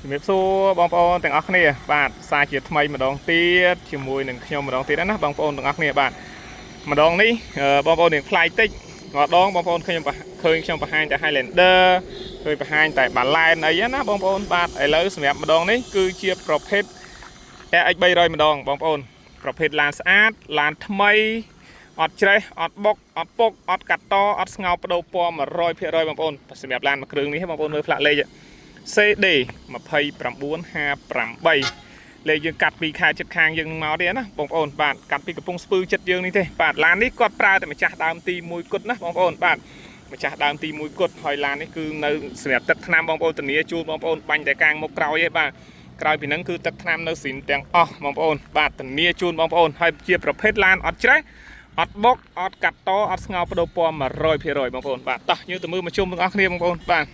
ជំរាបសួរបងប្អូនទាំងអស់គ្នាបាទសារជាថ្មីម្ដងទៀតជាមួយនឹងខ្ញុំម្ដងទៀតណាបងប្អូនទាំងអស់គ្នាបាទម្ដងនេះបងប្អូននឹងប្លែកតិចម្ដងបងប្អូនឃើញខ្ញុំឃើញខ្ញុំបង្ហាញតែ Highlander ឃើញបង្ហាញតែ Balen អីណាបងប្អូនបាទឥឡូវសម្រាប់ម្ដងនេះគឺជាប្រភេទ RX 300ម្ដងបងប្អូនប្រភេទឡានស្អាតឡានថ្មីអត់ច្រេះអត់បុកអត់ពុកអត់កាត់តអត់ស្ងោបដូរពណ៌100%បងប្អូនសម្រាប់ឡានមួយគ្រឿងនេះបងប្អូនមើលផ្លាកលេខ CD 2958លេខយើងកាត់ពីខែចិត្តខាងយើងនឹងមកទេណាបងប្អូនបាទកាត់ពីកំពង់ស្ពឺចិត្តយើងនេះទេបាទឡាននេះគាត់ប្រើតែម្ចាស់ដើមទីមួយគត់ណាបងប្អូនបាទម្ចាស់ដើមទីមួយគត់ហើយឡាននេះគឺនៅសម្រាប់ទឹកថ្នាំបងប្អូនធានាជូនបងប្អូនបាញ់តែកាងមកក្រោយឯងបាទក្រោយពីហ្នឹងគឺទឹកថ្នាំនៅស៊ីនទាំងអស់បងប្អូនបាទធានាជូនបងប្អូនហើយជាប្រភេទឡានអត់ច្រេះអត់បុកអត់កាត់តអត់ស្ងោបដូរពណ៌100%បងប្អូនបាទតោះយើងទៅមើលមកជុំទាំងអស់គ្នាបងប្អូនបាទ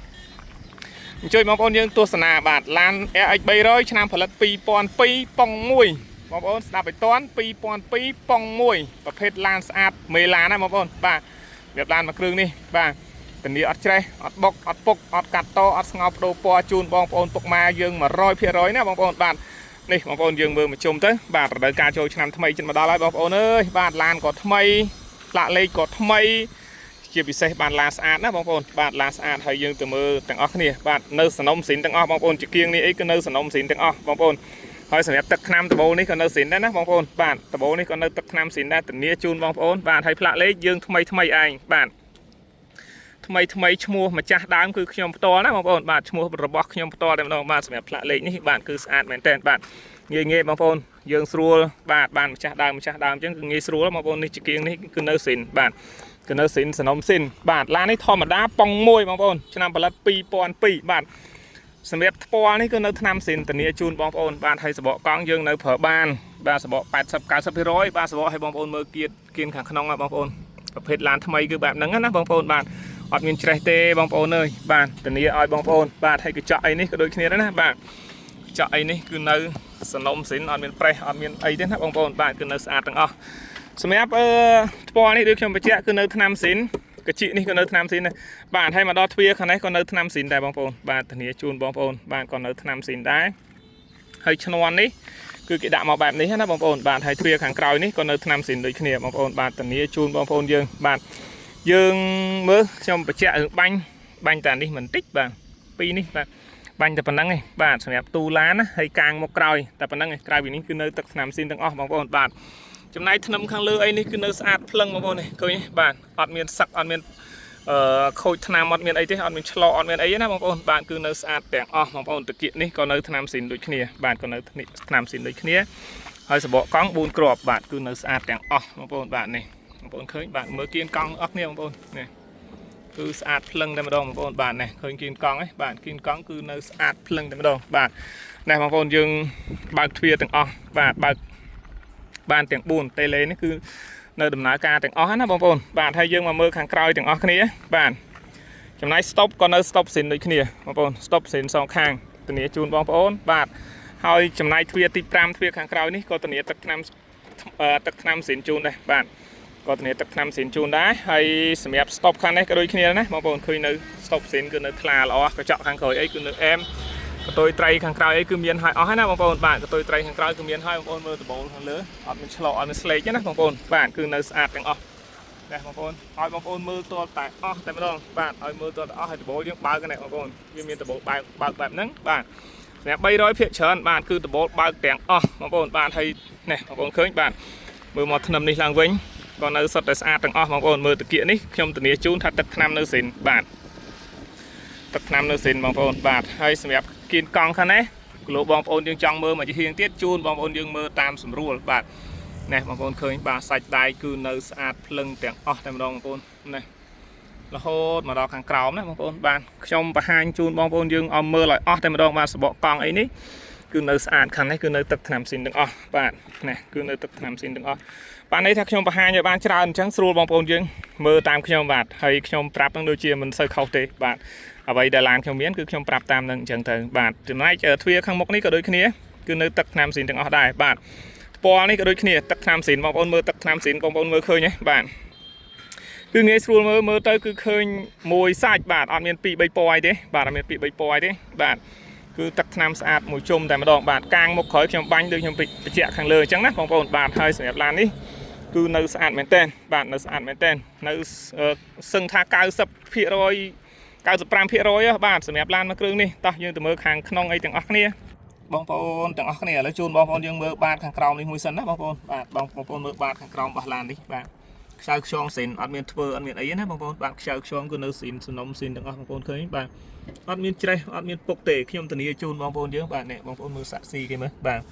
អញ្ជើញបងប្អូនយើងទស្សនាបាទឡាន RX 300ឆ្នាំផលិត2002ប៉ុង1បងប្អូនស្ដាប់ឲ្យតាន់2002ប៉ុង1ប្រភេទឡានស្អាតមេឡានណាបងប្អូនបាទរបៀបឡានមួយគ្រឿងនេះបាទធានាអត់ច្រេះអត់បុកអត់ពុកអត់កាត់តអត់ស្ងោបដូរពណ៌ជូនបងប្អូនពុកម៉ែយើង100%ណាបងប្អូនបាទនេះបងប្អូនយើងមើលមកជុំទៅបាទរដូវកាលចូលឆ្នាំថ្មីជិតមកដល់ហើយបងប្អូនអើយបាទឡានក៏ថ្មីផ្លាកលេខក៏ថ្មី ជាពិសេសបានឡានស្អាតណាបងប្អូនបាទឡានស្អាតហើយយើងទៅមើលទាំងអស់គ្នាបាទនៅសនំស៊ីនទាំងអស់បងប្អូនជាគៀងនេះអីគឺនៅសនំស៊ីនទាំងអស់បងប្អូនហើយសម្រាប់ទឹកថ្នាំដបូលនេះក៏នៅស៊ីនដែរណាបងប្អូនបាទដបូលនេះក៏នៅទឹកថ្នាំស៊ីនដែរធានាជូនបងប្អូនបាទហើយផ្លាកលេខយើងថ្មីថ្មីឯងបាទថ្មីថ្មីឈ្មោះម្ចាស់ដើមគឺខ្ញុំផ្ទាល់ណាបងប្អូនបាទឈ្មោះរបស់ខ្ញុំផ្ទាល់តែម្ដងបាទសម្រាប់ផ្លាកលេខនេះបាទគឺស្អាតមែនទែនបាទងាយងាយបងប្អូនយើងស្រួលបាទបានម្ចាស់ដើមម្ចាស់ដើមអញ្ចឹងគឺងាយស្រួលបងប្អូននេះជាគៀងនេះគឺនៅស៊ីនបាទ គឺនៅស៊ីនសនំស៊ីនបាទឡាននេះធម្មតាប៉ុងមួយបងប្អូនឆ្នាំផលិត2002បាទសម្រាប់ថ្ពាល់នេះគឺនៅឆ្នាំស៊ីនធានាជូនបងប្អូនបាទហើយសបកកង់យើងនៅប្រើបានបាទសបក80 90%បាទសបកឲ្យបងប្អូនមើលគៀតគៀនខាងក្នុងណាបងប្អូនប្រភេទឡានថ្មីគឺបែបហ្នឹងណាបងប្អូនបាទអត់មានច្រេះទេបងប្អូនអើយបាទធានាឲ្យបងប្អូនបាទហើយកញ្ចក់អីនេះក៏ដូចគ្នាដែរណាបាទកញ្ចក់អីនេះគឺនៅសនំស៊ីនអត់មានប្រេះអត់មានអីទេណាបងប្អូនបាទគឺនៅស្អាតទាំងអស់ សម្រាប់អឺថ្ពាល់នេះដូចខ្ញុំបញ្ជាក់គឺនៅថ្នាំស៊ីនកញ្ជីកនេះក៏នៅថ្នាំស៊ីនដែរបាទហើយមកដល់ទ្វារខាងនេះក៏នៅថ្នាំស៊ីនដែរបងប្អូនបាទធានាជូនបងប្អូនបាទក៏នៅថ្នាំស៊ីនដែរហើយឈ្នាន់នេះគឺគេដាក់មកបែបនេះណាបងប្អូនបាទហើយទ្វារខាងក្រោយនេះក៏នៅថ្នាំស៊ីនដូចគ្នាបងប្អូនបាទធានាជូនបងប្អូនយើងបាទយើងមើលខ្ញុំបញ្ជាក់រឿងបាញ់បាញ់តានេះមិនតិចបាទពីរនេះបាទបាញ់តែប៉ុណ្្នឹងឯងបាទសម្រាប់ទូឡានណាហើយកាងមកក្រោយតែប៉ុណ្្នឹងឯងក្រៅពីនេះគឺនៅទឹកថ្នាំស៊ីនទាំងអស់បងប្អូនបាទ ចំណែកធ្នឹមខាងលើអីនេះគឺនៅស្អាតភ្លឹងបងប្អូននេះឃើញទេបាទអត់មានសឹកអត់មានអឺខូចថ្នាំអត់មានអីទេអត់មានឆ្លក់អត់មានអីទេណាបងប្អូនបាទគឺនៅស្អាតទាំងអស់បងប្អូនតាគៀកនេះក៏នៅថ្នាំស៊ីនដូចគ្នាបាទក៏នៅថ្នាំស៊ីនដូចគ្នាហើយសបកកង់4គ្រាប់បាទគឺនៅស្អាតទាំងអស់បងប្អូនបាទនេះបងប្អូនឃើញបាទមើលគៀនកង់អស់គ្នាបងប្អូននេះគឺស្អាតភ្លឹងតែម្ដងបងប្អូនបាទនេះឃើញគៀនកង់ឯងបាទគៀនកង់គឺនៅស្អាតភ្លឹងតែម្ដងបាទនេះបងប្អូនយើងបើកទ្វារទាំងអស់បាទបើក បានទាំង4តេឡេនេះគឺនៅដំណើរការទាំងអស់ណាបងប្អូនបាទហើយយើងមកមើលខាងក្រោយទាំងអស់គ្នាបាទចំណែក stop ក៏នៅ stop សិនដូចគ្នាបងប្អូន stop សិនសងខាងធានាជូនបងប្អូនបាទហើយចំណែកទ្វារទី5ទ្វារខាងក្រោយនេះក៏ធានាទឹកថ្នាំទឹកថ្នាំសិនជូនដែរបាទក៏ធានាទឹកថ្នាំសិនជូនដែរហើយសម្រាប់ stop ខាងនេះក៏ដូចគ្នាណាបងប្អូនឃើញនៅ stop សិនគឺនៅថ្លាល្អកញ្ចក់ខាងក្រោយអីគឺនៅអែមកតុយត្រីខាងក្រោយអីគឺមានហើយអស់ហើយណាបងប្អូនបាទកតុយត្រីខាងក្រោយគឺមានហើយបងប្អូនមើលដបូលខាងលើអត់មានឆ្លក់អត់មានស្លេកទេណាបងប្អូនបាទគឺនៅស្អាតទាំងអស់នេះបងប្អូនឲ្យបងប្អូនមើលទាល់តែអស់តែម្ដងបាទឲ្យមើលទាល់តែអស់ហើយដបូលយើងបើកនេះបងប្អូនវាមានដបូលបើកបើកបែបហ្នឹងបាទសម្រាប់300ភាគច្រើនបាទគឺដបូលបើកទាំងអស់បងប្អូនបាទហើយនេះបងប្អូនឃើញបាទមើលមកធ្នឹមនេះឡើងវិញក៏នៅសុទ្ធតែស្អាតទាំងអស់បងប្អូនមើលតាគៀកនេះខ្ញុំធានាជូនថាទឹកថ្នាំនៅស៊ីនបាទ ទឹកថ្នាំនៅស៊ីនបងប្អូនបាទហើយសម្រាប់គៀនកង់ខាងនេះគីឡូបងប្អូនយើងចង់មើលមកជាហៀងទៀតជូនបងប្អូនយើងមើលតាមស្រួលបាទនេះបងប្អូនឃើញបាទសាច់ដៃគឺនៅស្អាតភ្លឹងទាំងអស់តែម្ដងបងប្អូននេះរហូតមកដល់ខាងក្រោមណាបងប្អូនបាទខ្ញុំបង្ហាញជូនបងប្អូនយើងឲ្យមើលឲ្យអស់តែម្ដងបាទសបកកង់អីនេះគឺនៅស្អាតខាងនេះគឺនៅទឹកថ្នាំស៊ីនទាំងអស់បាទនេះគឺនៅទឹកថ្នាំស៊ីនទាំងអស់បាទនេះថាខ្ញុំបង្ហាញឲ្យបានច្រើនអញ្ចឹងស្រួលបងប្អូនយើងមើលតាមខ្ញុំបាទហើយខ្ញុំប្រាប់នឹងដូចជាមិនសូវខុសទេបាទ អ្វីដែលឡានខ្ញុំមានគឺខ្ញុំប្រាប់តាមនឹងអញ្ចឹងទៅបាទចំណែកទ្វារខាងមុខនេះក៏ដូចគ្នាគឺនៅទឹកថ្នាំស៊ីនទាំងអស់ដែរបាទថ្ពាល់នេះក៏ដូចគ្នាទឹកថ្នាំស៊ីនបងប្អូនមើលទឹកថ្នាំស៊ីនបងប្អូនមើលឃើញទេបាទ គឺងាយស្រួលមើលមើលទៅគឺឃើញមួយសាច់បាទអត់មាន2 3ពណ៌អីទេបាទអត់មាន2 3ពណ៌អីទេបាទ គឺទឹកថ្នាំស្អាតមួយជុំតែម្ដងបាទកាងមុខក្រោយខ្ញុំបាញ់ដូចខ្ញុំបញ្ជាក់ខាងលើអញ្ចឹងណាបងប្អូនបាទហើយសម្រាប់ឡាននេះគឺនៅស្អាតមែនទែនបាទនៅស្អាតមែនទែននៅសឹងថា90% 95%បាទសម្រាប់ឡានមួយគ្រឿងនេះតោះយើងទៅមើលខាងក្នុងអីទាំងអស់គ្នាបងប្អូនទាំងអស់គ្នាឥឡូវជូនបងប្អូនយើងមើលបាតខាងក្រោមនេះមួយសិនណាបងប្អូនបាទបងប្អូនមើលបាតខាងក្រោមរបស់ឡាននេះបាទខ្ចៅខ្យងស៊ីនអត់មានធ្វើអត់មានអីណាបងប្អូនបាទខ្ចៅខ្យងគឺនៅស៊ីនសំណុំស៊ីនទាំងអស់បងប្អូនឃើញបាទអត់មានច្រេះអត់មានពុកទេខ្ញុំធានាជូនបងប្អូនយើងបាទនេះបងប្អូនមើលសាក់ស៊ីគេមើលបាទ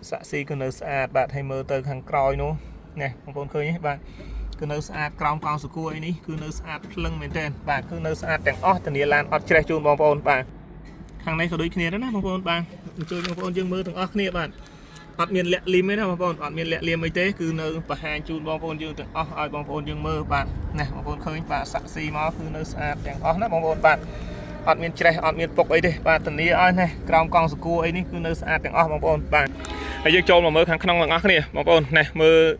សាក់ស៊ីគឺនៅស្អាតបាទហើយមើលទៅខាងក្រោយនោះនេះបងប្អូនឃើញទេបាទគឺនៅស្អាតក្រោមកង់សកួរអីនេះគឺនៅស្អាតភ្លឹងមែនទែនបាទគឺនៅស្អាតទាំងអស់ធានាឡានអត់ច្រេះជូនបងប្អូនបាទខាងនេះក៏ដូចគ្នាដែរណាបងប្អូនបាទអញ្ជើញបងប្អូនយើងមើលទាំងអស់គ្នាបាទអត់មានលាក់លីមទេណាបងប្អូនអត់មានលាក់លៀមអីទេគឺនៅបង្ហាញជូនបងប្អូនយើងទាំងអស់ឲ្យបងប្អូនយើងមើលបាទនេះបងប្អូនឃើញបាទសាក់ស៊ីមកគឺនៅស្អាតទាំងអស់ណាបងប្អូនបាទអត់មានច្រេះអត់មានពុកអីទេបាទធានាឲ្យនេះក្រោមកង់សកួរអីនេះគឺនៅស្អាតទាំងអស់បងប្អូនបាទហើយយើងចូលមកមើលខាងក្នុងទាំងអស់គ្នាបងប្អូននេះមើល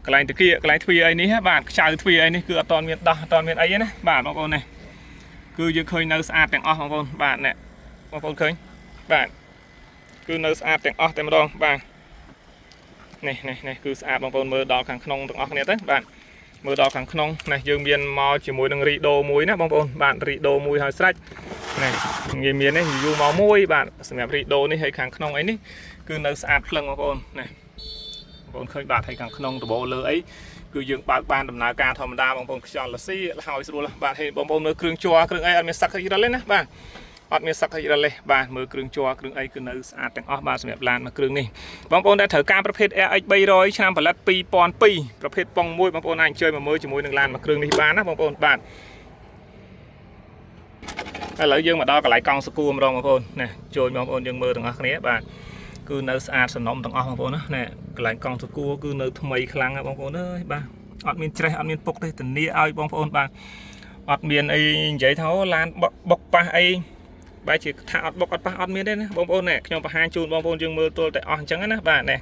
កន្លែងតាគៀកន្លែងទ្វារអីនេះហ៎បាទខ្ចៅទ្វារអីនេះគឺអត់ទាន់មានដោះអត់ទាន់មានអីទេណាបាទបងប្អូននេះគឺយើងឃើញនៅស្អាតទាំងអស់បងប្អូនបាទនេះបងប្អូនឃើញបាទគឺនៅស្អាតទាំងអស់តែម្ដងបាទនេះនេះនេះគឺស្អាតបងប្អូនមើលដល់ខាងក្នុងទាំងអស់គ្នាទៅបាទមើលដល់ខាងក្នុងនេះយើងមានមកជាមួយនឹងរីដូមួយណាបងប្អូនបាទរីដូមួយហើយស្រេចនេះងាយមាននេះយូរមកមួយបាទសម្រាប់រីដូនេះហើយខាងក្នុងអីនេះគឺនៅស្អាតភ្លឹងបងប្អូននេះ បងប្អូនឃើញបាទហើយខាងក្នុងដបូលលើអីគឺយើងបើកបានដំណើរការធម្មតាបងប្អូនខ្យល់លស៊ីហើយស្រួលបាទហើយបងប្អូនមើលគ្រឿងជ័រគ្រឿងអីអត់មានសឹករិលទេណាបាទអត់មានសឹករិលទេបាទមើលគ្រឿងជ័រគ្រឿងអីគឺនៅស្អាតទាំងអស់បាទសម្រាប់ឡានមួយគ្រឿងនេះបងប្អូនដែលត្រូវការប្រភេទ RX 300ឆ្នាំផលិត2002ប្រភេទប៉ុងមួយបងប្អូនអាចអញ្ជើញមកមើលជាមួយនឹងឡានមួយគ្រឿងនេះបានណាបងប្អូនបាទឥឡូវយើងមកដល់កន្លែងកង់សកួរម្ដងបងប្អូនណាជួយបងប្អូនយើងមើលទាំងអស់គ្នាបាទ គឺនៅស្អាតសំណុំទាំងអស់បងប្អូនណាណែកន្លែងកង់សកួរគឺនៅថ្មីខ្លាំងណាស់បងប្អូនអើយបាទអត់មានច្រេះអត់មានពុកទេធានាឲ្យបងប្អូនបាទអត់មានអីនិយាយថាអូឡានបុកបុកប៉ះអីបែរជាថាអត់បុកអត់ប៉ះអត់មានទេណាបងប្អូនណែខ្ញុំបង្ហាញជូនបងប្អូនយើងមើលទល់តែអស់អញ្ចឹងណាបាទណែ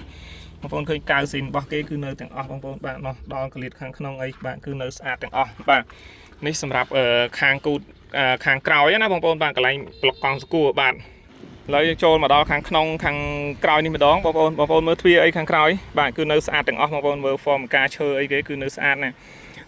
បងប្អូនឃើញកៅស៊ីនរបស់គេគឺនៅទាំងអស់បងប្អូនបាទនោះដល់កលៀតខាងក្នុងអីបាទគឺនៅស្អាតទាំងអស់បាទនេះសម្រាប់ខាងគូតខាងក្រោយណាបងប្អូនបាទកន្លែងប្លុកកង់សកួរបាទ ឥឡូវយើងចូលមកដល់ខាងក្នុងខាងក្រោយនេះម្ដងបងប្អូនបងប្អូនមើលទ្វារអីខាងក្រោយបាទគឺនៅស្អាតទាំងអស់បងប្អូនមើល form ការឈើអីគេគឺនៅស្អាតណាស់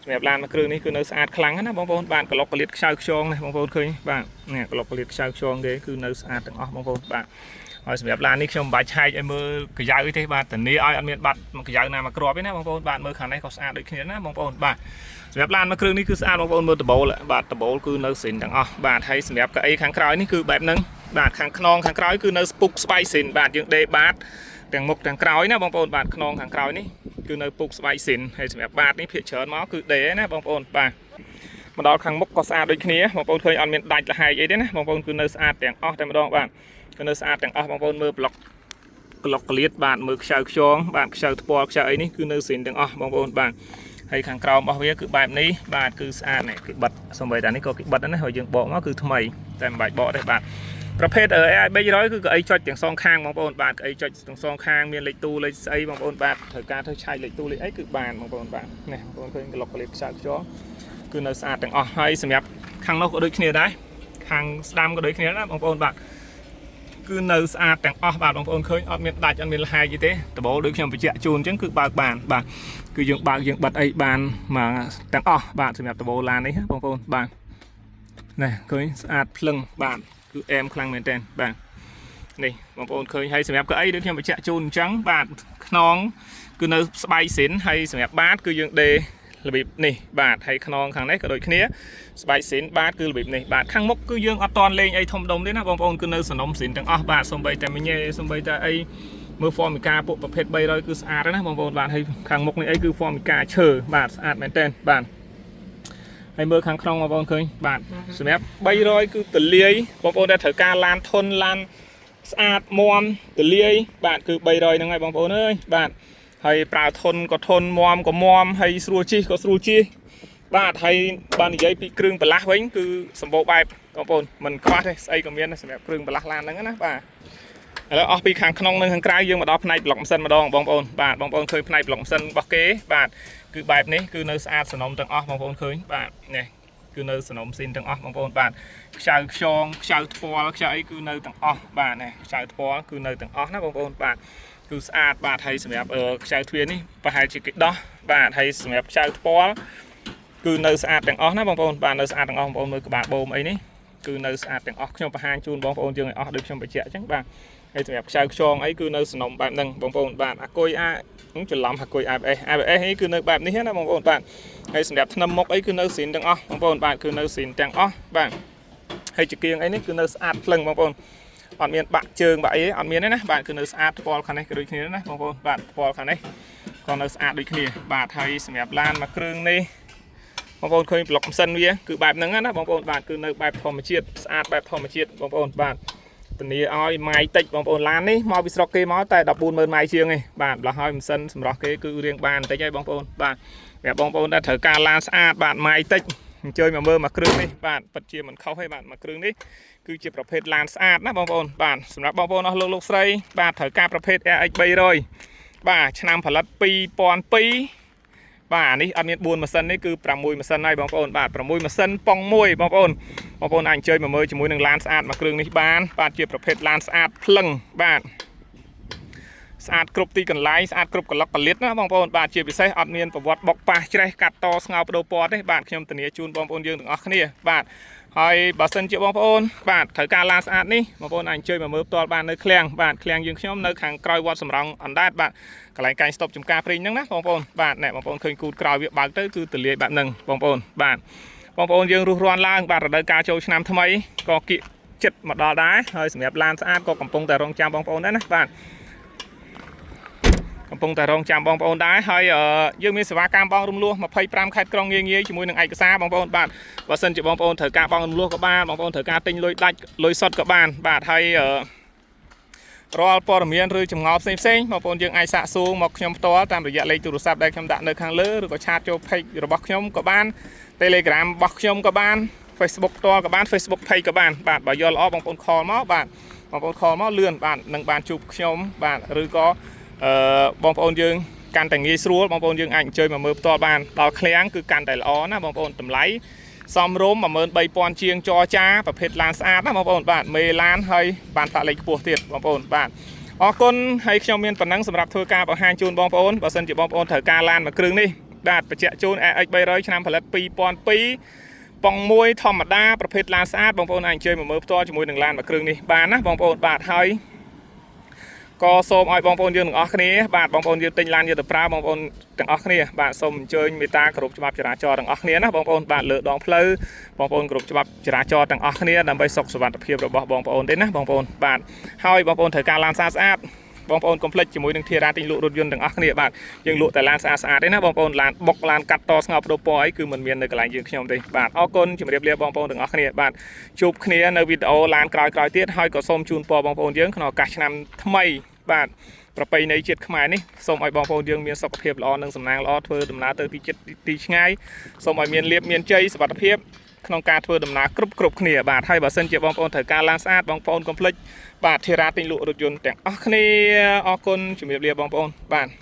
សម្រាប់ឡានមួយគ្រឿងនេះគឺនៅស្អាតខ្លាំងណាស់បងប្អូនបាទក្លុកកលៀតខ្ចៅខ្យងនេះបងប្អូនឃើញបាទនេះក្លុកកលៀតខ្ចៅខ្យងគេគឺនៅស្អាតទាំងអស់បងប្អូនបាទហើយសម្រាប់ឡាននេះខ្ញុំមិនបាច់ឆែកឲ្យមើលកាយ៉ៅទេបាទធានាឲ្យអត់មានបាត់មកកាយ៉ៅណាមកគ្រាប់ទេណាបងប្អូនបាទមើលខាងនេះក៏ស្អាតដូចគ្នាណាបងប្អូនបាទសម្រាប់ឡានមួយគ្រឿងនេះគឺស្អាតបងប្អូនមើលដបូលបាទដបូលគឺនៅស្រីនទាំងអស់បាទហើយសម្រាប់កៅអីខាងក្រោយនេះគឺបែបហ្នឹងបាទខាងខ្នងខាងក្រោយគឺនៅស្ពុកស្បែកស៊ីនបាទយើងដេបាតទាំងមុខទាំងក្រោយណាបងប្អូនបាទខ្នងខាងក្រោយនេះគឺនៅពុកស្បែកស៊ីនហើយសម្រាប់បាតនេះភាគច្រើនមកគឺដេណាបងប្អូនបាទមកដល់ខាងមុខក៏ស្អាតដូចគ្នាបងប្អូនឃើញអត់មានដាច់លហែកអីទេណាបងប្អូនគឺនៅស្អាតទាំងអស់តែម្ដងបាទគឺនៅស្អាតទាំងអស់បងប្អូនមើលប្លុកក្លុកក្លៀតបាទមើលខ្ចៅខ្យងបាទខ្ចៅថ្ពាល់ខ្ចៅអីនេះគឺនៅស៊ីនទាំងអស់បងប្អូនបាទហើយខាងក្រោមរបស់វាគឺបែបនេះបាទគឺស្អាតនេះគេបិទសំបីតានេះក៏គេបិទដែរណាហើយយើងបកមកគឺថ្មីតែមិនបាច់បកទេបាទ ប្រភេទ AI 300គឺកៅអីចុចទាំងសងខាងបងប្អូនបាទកៅអីចុចទាំងសងខាងមានលេខទូលេខស្អីបងប្អូនបាទត្រូវការធ្វើឆែកលេខទូលេខអីគឺបានបងប្អូនបាទនេះបងប្អូនឃើញក្លុកក្លៀបខ្ចៅខ្យល់គឺនៅស្អាតទាំងអស់ហើយសម្រាប់ខាងនោះក៏ដូចគ្នាដែរខាងស្ដាំក៏ដូចគ្នាដែរបងប្អូនបាទគឺនៅស្អាតទាំងអស់បាទបងប្អូនឃើញអត់មានដាច់អត់មានលហែកអីទេដបូលដូចខ្ញុំបញ្ជាក់ជូនអញ្ចឹងគឺបើកបានបាទគឺយើងបើកយើងបិទអីបានមកទាំងអស់បាទសម្រាប់ដបូលឡាននេះបងប្អូនបាទនេះឃើញស្អាតភ្លឹងបាទគឺអែមខ្លាំងមែនទែនបាទនេះបងប្អូនឃើញហើយសម្រាប់កៅអីដូចខ្ញុំបញ្ជាក់ជូនអញ្ចឹងបាទខ្នងគឺនៅស្បែកស៊ីនហើយសម្រាប់បាតគឺយើងដេរបៀបនេះបាទហើយខ្នងខាងនេះក៏ដូចគ្នាស្បែកស៊ីនបាទគឺរបៀបនេះបាទខាងមុខគឺយើងអត់តន់លេងអីធំដុំទេណាបងប្អូនគឺនៅសនំស៊ីនទាំងអស់បាទសំបីតែមញ៉េសំបីតែអីមើល Formica ពួកប្រភេទ300គឺស្អាតណាស់បងប្អូនបាទហើយខាងមុខនេះអីគឺ Formica ឈើបាទស្អាតមែនទែនបាទហើយមើលខាងក្នុងបងប្អូនឃើញបាទសម្រាប់300គឺទលាយបងប្អូនដែលត្រូវការឡានធន់ឡានស្អាតមាំទលាយបាទគឺ300ហ្នឹងហើយបងប្អូនអើយបាទហើយប្រើធន់ក៏ធន់មាំក៏មាំហើយស្រួលជិះក៏ស្រួលជិះបាទហើយបើនិយាយពីគ្រឿងបន្លាស់វិញគឺសម្បូរបែបបងប្អូនមិនខ្វះទេស្អីក៏មានដែរសម្រាប់គ្រឿងបន្លាស់ឡានហ្នឹងណាបាទឥឡូវអស់ពីខាងក្នុងនិងខាងក្រៅយើងមកដល់ផ្នែកប្លុកម៉ាស៊ីនម្ដងបងប្អូនបាទបងប្អូនឃើញផ្នែកប្លុកម៉ាស៊ីនរបស់គេបាទគឺបែបនេះគឺនៅស្អាតសនំទាំងអស់បងប្អូនឃើញបាទនេះ គឺនៅសនំស៊ីនទាំងអស់បងប្អូនបាទខ្ចៅខ្យងខ្ចៅថ្ពាល់ខ្ចៅអីគឺនៅទាំងអស់បាទនេះខ្ចៅថ្ពាល់គឺនៅទាំងអស់ណាបងប្អូនបាទគឺស្អាតបាទហើយសម្រាប់ខ្ចៅទ្វារនេះប្រហែលជាគេដោះបាទហើយសម្រាប់ខ្ចៅថ្ពាល់គឺនៅស្អាតទាំងអស់ណាបងប្អូនបាទនៅស្អាតទាំងអស់បងប្អូនមើលក្បាលបូមអីនេះគឺនៅស្អាតទាំងអស់ខ្ញុំបង្ហាញជូនបងប្អូនយើងឲ្យអស់ដូចខ្ញុំបញ្ជាក់អញ្ចឹងបាទហើយសម្រាប់ខ្ចៅខ្យងអីគឺនៅសំណុំបែបហ្នឹងបងប្អូនបាទអាគុយអាច្រឡំអាគុយ ABS ABS នេះគឺនៅបែបនេះណាបងប្អូនបាទហើយសម្រាប់ធ្នឹមមុខអីគឺនៅស៊ីនទាំងអស់បងប្អូនបាទគឺនៅស៊ីនទាំងអស់បាទហើយចង្គៀងអីនេះគឺនៅស្អាតភ្លឹងបងប្អូនអត់មានបាក់ជើងបាក់អីអត់មានទេណាបាទគឺនៅស្អាតថ្ពាល់ខាងនេះក៏ដូចគ្នាណាបងប្អូនបាទថ្ពាល់ខាងនេះក៏នៅស្អាតដូចគ្នាបាទហើយសម្រាប់ឡានមួយគ្រឿងនេះបងប្អូនឃើញប្លុកម៉ាស៊ីនវាគឺបែបហ្នឹងណាបងប្អូនបាទគឺនៅបែបធម្មជាតិស្អាតបែបធម្មជាតិបងប្អូនបាទធានាឲ្យម៉ាយតិចបងប្អូនឡាននេះមកពីស្រុកគេមកតែ140,000ម៉ាយជាងឯងបាទម្ល៉េះហើយម៉ាស៊ីនសម្រាប់គេគឺរៀងបានបន្តិចហើយបងប្អូនបាទសម្រាប់បងប្អូនដែលត្រូវការឡានស្អាតបាទម៉ាយតិចអញ្ជើញមកមើលមួយគ្រឿងនេះបាទពិតជាមិនខុសទេបាទមួយគ្រឿងនេះគឺជាប្រភេទឡានស្អាតណាបងប្អូនបាទសម្រាប់បងប្អូនអស់លោកលោកស្រីបាទត្រូវការប្រភេទ RX 300បាទឆ្នាំផលិត2002បាទនេះអត់មាន4ម៉ាស៊ីននេះគឺ6ម៉ាស៊ីនហើយបងប្អូនបាទ6ម៉ាស៊ីនប៉ុង1បងប្អូនបងប្អូនអាចអញ្ជើញមកមើលជាមួយនឹងឡានស្អាតមួយគ្រឿងនេះបានបាទជាប្រភេទឡានស្អាតភ្លឹងបាទស្អាតគ្រប់ទីកន្លែងស្អាតគ្រប់កលុកកលិតណាបងប្អូនបាទជាពិសេសអត់មានប្រវត្តិបុកប៉ះច្រេះកាត់តស្ងោបដូរពណ៌ទេបាទខ្ញុំធានាជូនបងប្អូនយើងទាំងអស់គ្នាបាទហើយបើសិនជាបងប្អូនបាទត្រូវការឡានស្អាតនេះបងប្អូនអាចអញ្ជើញមកមើលផ្ទាល់បាននៅឃ្លាំងបាទឃ្លាំងយើងខ្ញុំនៅខាងក្រោយវត្តសំរោងអណ្ដែតបាទកន្លែងកែងស្តុបចំការព្រីងហ្នឹងណាបងប្អូនបាទអ្នកបងប្អូនឃើញគូតក្រោយវាបើកទៅគឺទលាយបែបហ្នឹងបងប្អូនបាទបងប្អូនយើងរុះរាន់ឡើងបាទរដូវកាលចូលឆ្នាំថ្មីក៏គៀកចិត្តមកដល់ដែរហើយសម្រាប់ឡានស្អាតក៏កំពុងតែរងចាំបងប្អូនដែរណាបាទកំពុងតែរងចាំបងប្អូនដែរហើយយើងមានសេវាកម្មបងរំលោះ25ខេត្តក្រុងងាយងាយជាមួយនឹងឯកសារបងប្អូនបាទបើសិនជាបងប្អូនត្រូវការបង់រំលោះក៏បានបងប្អូនត្រូវការទិញលុយដាច់លុយសុទ្ធក៏បានបាទហើយរាល់ព័ត៌មានឬចម្ងល់ផ្សេងផ្សេងបងប្អូនយើងអាចសាកសួរមកខ្ញុំផ្ទាល់តាមរយៈលេខទូរស័ព្ទដែលខ្ញុំដាក់នៅខាងលើឬក៏chat ចូល page របស់ខ្ញុំក៏បាន Telegram របស់ខ្ញុំក៏បាន Facebook ផ្ទាល់ក៏បាន Facebook page ក៏បានបាទបើយល់ល្អបងប្អូន call មកបាទបងប្អូន call មកលឿនបាទនឹងបានជួបខ្ញុំបាទឬក៏អឺបងប្អូនយើងកាន់តែងាយស្រួលបងប្អូនយើងអាចអញ្ជើញមកមើលផ្ទាល់បានដល់ឃ្លាំងគឺកាន់តែល្អណាបងប្អូនតម្លៃសមរម្យ13000ជាងចរចាប្រភេទឡានស្អាតណាបងប្អូនបាទមេឡានហើយបានផ្លាកលេខខ្ពស់ទៀតបងប្អូនបាទអរគុណហើយខ្ញុំមានប៉ុណ្ណឹងសម្រាប់ធ្វើការបង្ហាញជូនបងប្អូនបើសិនជាបងប្អូនត្រូវការឡានមួយគ្រឿងនេះបាទបញ្ជាក់ជូន RX 300ឆ្នាំផលិត2002ប៉ុងមួយធម្មតាប្រភេទឡានស្អាតបងប្អូនអាចអញ្ជើញមកមើលផ្ទាល់ជាមួយនឹងឡានមួយគ្រឿងនេះបានណាបងប្អូនបាទហើយក៏សូមឲ្យបងប្អូនយើងទាំងអស់គ្នាបាទបងប្អូនយើងទិញឡានយកទៅប្រើបងប្អូនទាំងអស់គ្នាបាទសូមអញ្ជើញមេត្តាគោរពច្បាប់ចរាចរណ៍ទាំងអស់គ្នាណាបងប្អូនបាទលើដងផ្លូវបងប្អូនគោរពច្បាប់ចរាចរណ៍ទាំងអស់គ្នាដើម្បីសុខសុវត្ថិភាពរបស់បងប្អូនទេណាបងប្អូនបាទហើយបងប្អូនត្រូវការឡានស្អាតស្អាតបងប្អូនកុំភ្លេចជាមួយនឹងធារាទិញលក់រថយន្តទាំងអស់គ្នាបាទយើងលក់តែឡានស្អាតស្អាតទេណាបងប្អូនឡានបុកឡានកាត់តស្ងោបដូរពណ៌អីគឺមិនមាននៅកន្លែងយើងខ្ញុំទេបាទអរគុណជម្រាបលាបងប្អូនទាំងអស់គ្នាបាទជួបគ្នានៅវីដេអូឡានក្រោយៗទៀតហើយក៏សូមជូនពរបងប្អូនយើងក្នុងឱកាសឆ្នាំថ្មីបាទប្រពៃណីជាតិខ្មែរនេះសូមឲ្យបងប្អូនយើងមានសុខភាពល្អនិងសំណាងល្អធ្វើដំណើរទៅទីជិតទីឆ្ងាយសូមឲ្យមានលាភមានជ័យសុវត្ថិភាពក្នុងការធ្វើដំណើរគ្រប់គ្រប់គ្នាបាទហើយបើសិនជាបងប្អូនត្រូវការឡានស្អាតបងប្អូនកុំភ្លេចបាទធារាទិញលក់រថយន្តទាំងអស់គ្នាអរគុណជំរាបលាបងប្អូនបាទ។